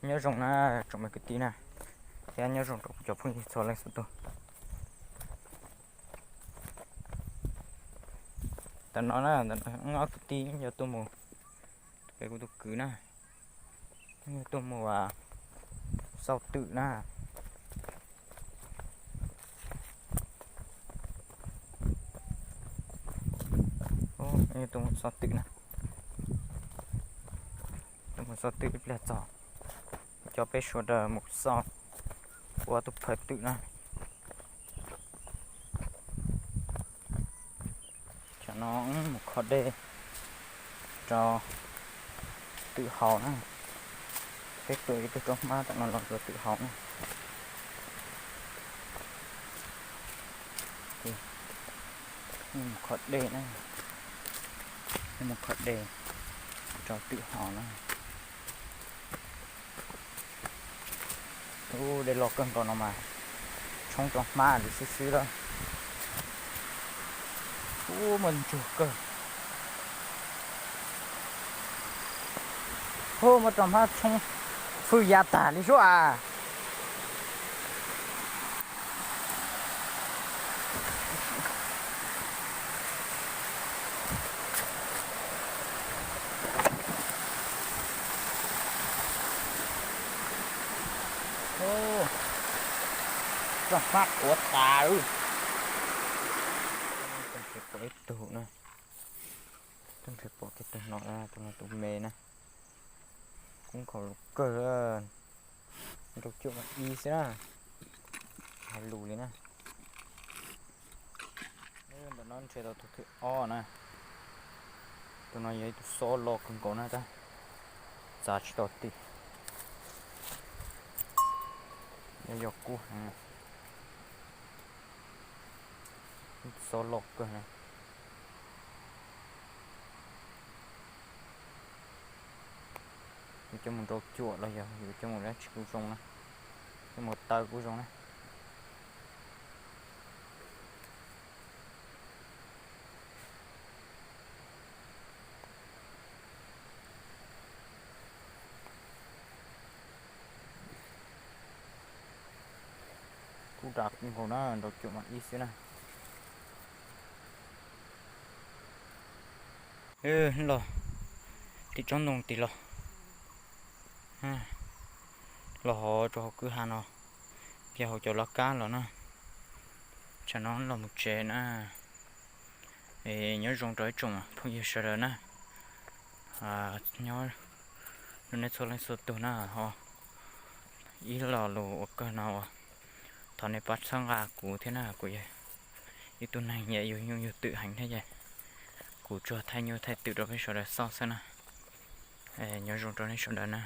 Nyob zoo na tsoom me kwv tij na, thiab nyob zoo rau kuv cov phooj ywg txhua leej txhua tus. Ntawm no na, ntawm no ob kwv tij yog tuaj mus, peb kuv tus kwv na, yog tuaj mus xauj twm na. Tuaj mus xauj twm na, tuaj mus xauj twm ib pliag txog, coj peb sawv daws mus xauj ua tus phawj twm na. Tsam no mus kho dej rau twm haus na. Peb tuaj ib tug rau hmab tam no los rau twm haus na. Mus kho dej na, mus kho dej rau twm haus na. Ub, dej loj kawg nkaus no mas tshoob rau hmab li xwb xwb lawm. Ub, muaj ntsug kawg. Ub, muab rau hmab tshoob fwj ya tag li suab as. Rau hmab quav tas lawm. Pom ib tug na, pom kiag tus no, tus no tus me na. Kub nkhaus lus kawg, nrau cuaj mas ib xwb na, hais lus li na. Ntawm no nrhiav tau tus thib ob na. Tus no yog ib tug xob loj kawg nkaus na tab txav tsis tau tim. Yog yog kub heev, ib tug xob loj kawg na. Yus coj mus nrau cuam los yog yus coj mus dab tsi kuj zoo na, coj mus taw kuj zoo na. Kub dav kub nkaus na, nrau cuam mas ib xwb na. Los tim tsob ntoo tim los, los hauv rau hauv kwj ha no, yog hauv cov laj kab los na. Tsam no los mus tsev na. Nyob zoo rau ib tsoom phooj ywg sawv daws na, nyob zoo nej txhua leej txhua tus na ho. Ib lo lus ua kawg no uas thov nej pab txhawb nqa kuv thiab na, kuv yog ib tug neeg nyiam yug nyuj yug twm heev thiab ces kuv tsuas thaij nyuj thaij twm rau peb sawv daws xauj xwb na. Nyob zoo rau nej sawv daws na.